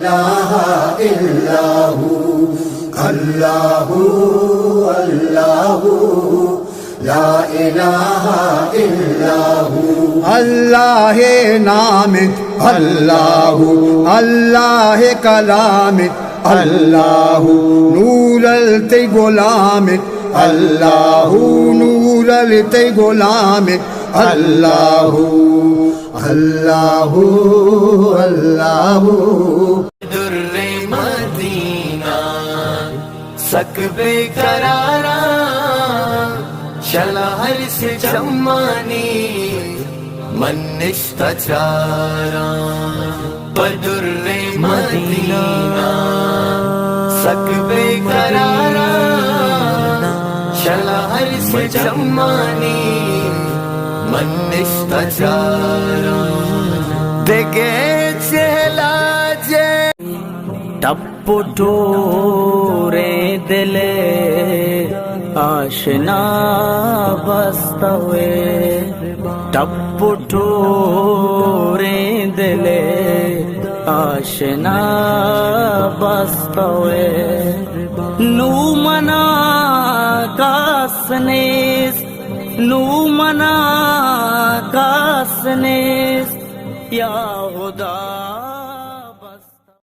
الہ الا ہو، اللہ، اللہ، لا الہ الا ہو۔ اللہ نام، اللہ، اللہ کلام، اللہ نور ال تئی غلام، اللہ نور ال تئی غلام، اللہ، اللہ، اللہ۔ در مدینہ سک بے قراراں، شل ءَ ہر سے چمانی من نشتہ چاراں۔ پہ در مدینہ سک بے قراراں، شل ءَ ہر سے چمانی من نشتہ چاراں۔ دگہ چہ علاجے ٹپ ءُ ٹوریں دل ءِ آشنا بستوے، ٹپ ءُ ٹوریں دل ءِ آشنا بستوے۔ نوں منا کس نیست، نوں منا کس نیست، یا خدا۔